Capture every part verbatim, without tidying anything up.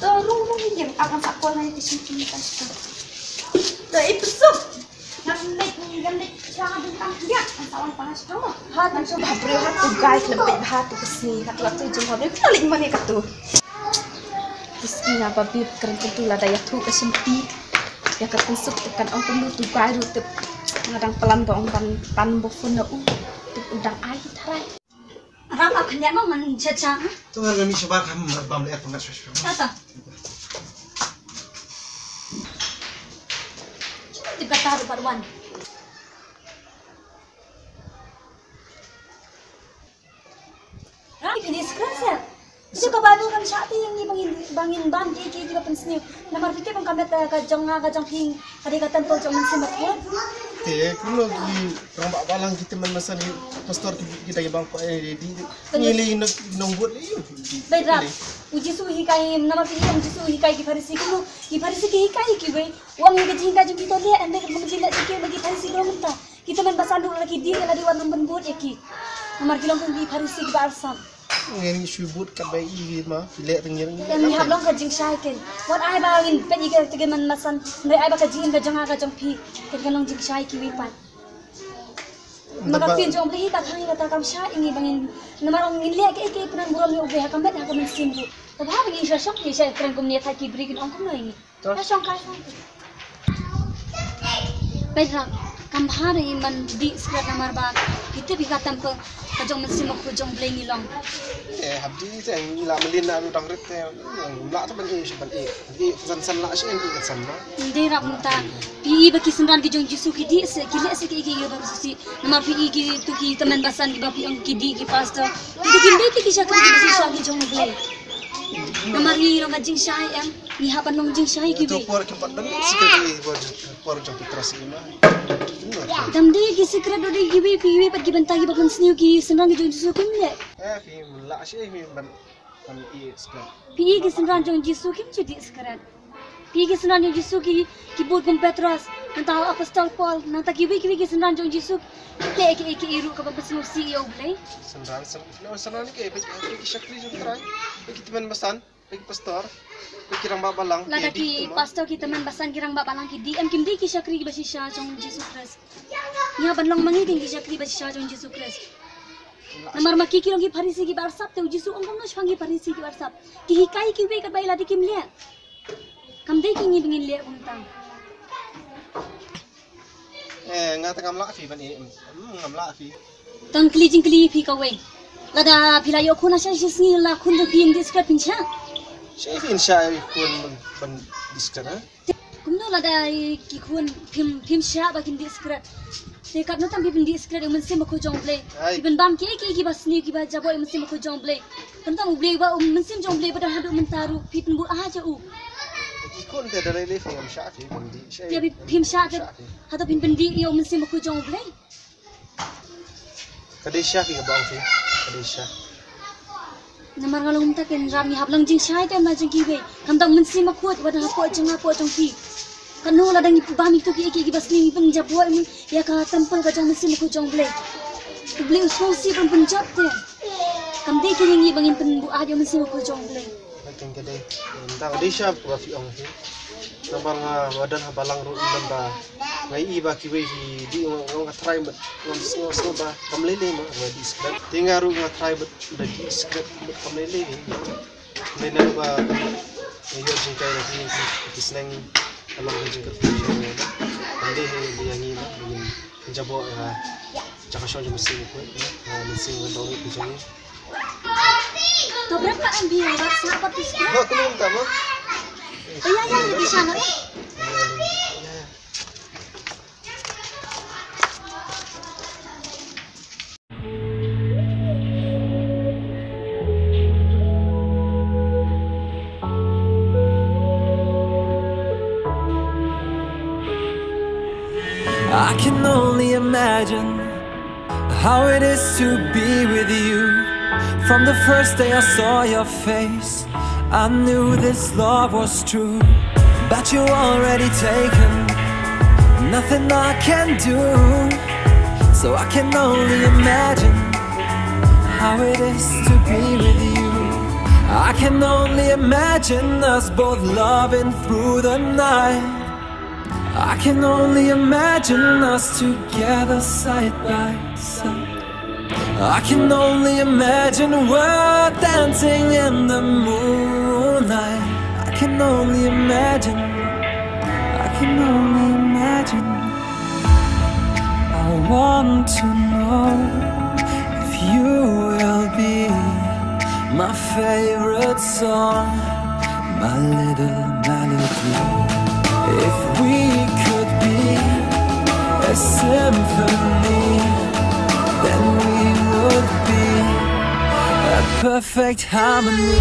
To rung rung ïa ap ngan sa call na ïa ki shin kin ta sha. To i psuk. Ngam leit ngam leit sha ding tang ïa ngan sa wan pa sha mo. Ha tang sha ba briew ha tu guy klem peit ha tu ka sngi ha tu tu jong ha briew ka leit mane ka tu. Tu sngi ha ba bib kren tu lada ïathuh ka shynti. Ïa ka pynsuk tu kan ong kumno tu guy ruh tip. Nga dang plan ba ong ban pan ba phone na u. Tip u dang ai hi tharai. Ram ap khyndiat mo ngan chet chang. Tu ngan ngam ïa shabar kam bam leh pyngat shwa shwa. Tata. Cuba di kata rupa ruan. Ram ini screen sa. Itu ka balu kan shah ti ïa ngi ba ngin ba ngin bam ki ki ba pynsniew. Namar phi tip ba ka met ka jong nga ka jong phi ka dei ka temple jong Mynsiem Bakhuid. Te kumno ki rangbah balang ki tymmen basan ki pastor ki kita ki bang ko eh di. Ngi lei nong nong bud lei. Bad Ram. U Jisu u hikai namar phi ïa u Jisu u hikai ki Pharisi kumno ki Pharisi ki hikai kiwei. U ong ïa ka jinghikai jong ki to leh ynda ka jinghikai jong ki Pharisi ki long mynta. Ki tymmen basan ruh la ki dih ïa lade wat nym ban bud ïa ki. Namar ki long ki Pharisi kiba arsap. Ngi ngi shu bud katba i ma ki leh tang ngi. Ngi hap long ka jingshai ken. Wat ai ba ngin peit ïa ka tymmen basan. Hynrei ai ba ka jingim ka jong nga ka jong phi. Ken ka long jingshai kiwei pat. Ma ka ktien jong U Blei hi ka khang ïa kata kam shah ïa ngi ba ngin. Namar ong ngin leh kaei kaei pynban burom ïa U Blei ha ka met ha ka mynsiem ruh. Kaba hap ngin sha shong ïa sha kren kumne thait ki briew kin ong kumno ïa ngi. Ka shong ka shong. Peit Ram, kam bha re ban dih sikret namar ba ki Te phi ka temple ka jong Mynsiem Bakhuid jong U Blei ngi long. Eh, hap di te ngi la mlien na u dang rit te, ym lah te ban ïeh, ban ïeh. Ïeh san san lah shi, ïeh san san lah. Ym dei rap mynta. Phi i ba ki synran ki jong Jisu ki dih se, ki leh se ki, ki, ki ba shisha. Namar phi i ki tu ki tymmen basan kiba phi ong ki dih ki pastor. Ki tu kim dei te ki shakri kiba shisha ki jong U Blei. Namar ngi long ka jingshai em, ngi hap ban long jingshai kiwei. Por ki pat dang secret, por jong Petros i ma. Dang dei ki secret, dang dei kiwei, kiwei pat ki bynta kiba pynsniew ki synran ki jong Jisu kim leh. Eh, phi lah shi phi ban, ban i secret. Phi i ki synran jong Jisu kim ju dih secret. Phi i ki synran jong Jisu ki, ki bud kum Petros, nangta apostol Paul, nangta kiwei kiwei ki synran jong Jisu. Te ki, ki i ruh kaba pynsniew shi ïa U Blei. Synran, synran, synran ki, phi, phi ki shakri jong Trai, phi ki tymmen basan. Phi ki pastor, phi ki rangbah balang, lada ki pastor ki tymmen basan ki rangbah balang ki dih em, kim dei ki shakri kiba shisha jong Jisu Khrist. Ngi hap ban long ma ngi ki shakri ba shisha jong Jisu Khrist. Namar ma ki ki long ki Pharisi kiba arsap, te U Jisu ong kumno shaphang ki Pharisi kiba arsap. Ki hikai kiwei katba ïa lade kim leh. Kam dei ki ngi ba ngin leh kumta. Eh, nga te ngam lah phi ban ïeh. Hmm, ngam lah phi. Tang kylli jingkylli phi kawei. Lada phi la ïoh khun ha shisngi la khun jong phi ïa dih secret phin shah? Shi phin shah ïa khun ban dih secret, ha? Kumno lada ki khun phim, phim shah ba kin dih secret? Te katno tam phi phin dih secret ïa U Mynsiem Bakhuid jong U Blei. Ai. Phi phin bam kiei kiei kiba sniew kiba jaboh ïa U Mynsiem Bakhuid jong U Blei. Khamtam U Blei ba, U Mynsiem jong U Blei ba don haduh mynta ruh phi pynbuaid ïa u. Ki khun te da lei lei phi ngam shah phi ban dih. Shi. Ïa phi phim shah te. Shah phi. Hato phin pyndih ïa U Mynsiem Bakhuid jong U Blei? Ka dei shisha phi kaba ong phi. Ka dei shisha. Namar nga long mynta kein rap ngi hap long jingshai te na jong kiwei. Khamtam U Mynsiem Bakhuid wat hapoh jong nga hapoh jong phi. Kano lada ngi bam ïa kitu kiei kiei kiba sniew ngi pynjaboh ïa ka temple ka jong U Mynsiem Bakhuid jong U Blei. U Blei u sngewsih ban pynjot te. Kam dei ki ngi ba ngin pynbuaid ïa U Mynsiem Bakhuid jong U Blei. Ka dei, ka dei, mynta ka dei shisha ba phi ong phi. Namar nga, nga don ha balang ruh mynta. Nga i ba kiwei ki dih, nga, nga try bad ngam sngew, sngew ba kam lei lei ma nga dih secret. Te nga ruh nga try bad da dih secret bad kam lei lei. Mynta ba nga ïoh jinghikai na ki, ki sneng, ka long ka jingkyrkhu jong nga. Kam dei hi ïa ngi ma, ngin jaboh ïa ka jaka shong jong U Mynsiem Bakhuid, ïa, Mynsiem Bakhuid jong ngi. To brem ka M B, ba sa ba pis. Ba kumta ma. Ïa, ïa, ïa, di sana. I can only imagine how it is to be with you. From the first day I saw your face, I knew this love was true. But you already taken, nothing I can do. So I can only imagine how it is to be with you. I can only imagine us both loving through the night. I can only imagine us together side by side. I can only imagine we're dancing in the moonlight. I can only imagine. I can only imagine. I want to know if you will be my favorite song, my little melody. If we could be a symphony, then we would be a perfect harmony.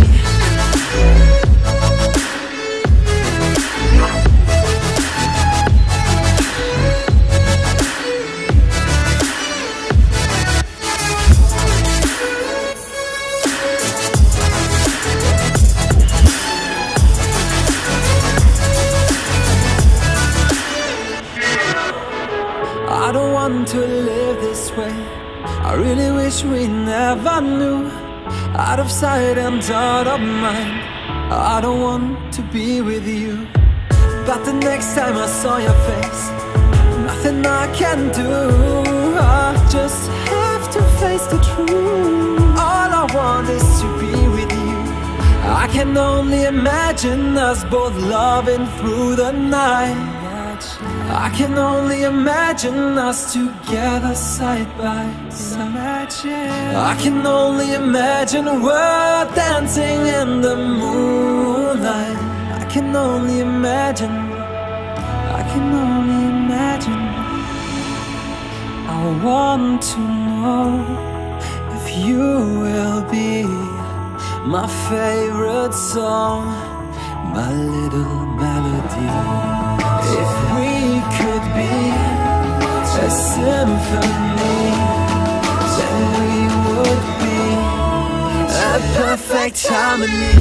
I don't want to live this way. I really wish we never knew. Out of sight and out of mind. I don't want to be with you. But the next time I saw your face, nothing I can do. I just have to face the truth. All I want is to be with you. I can only imagine us both loving through the night. I can only imagine us together side by side. I can only imagine we're dancing in the moonlight. I can only imagine. I can only imagine. I want to know if you will be my favorite song, my little melody. If we could be a symphony, then we would be a perfect harmony.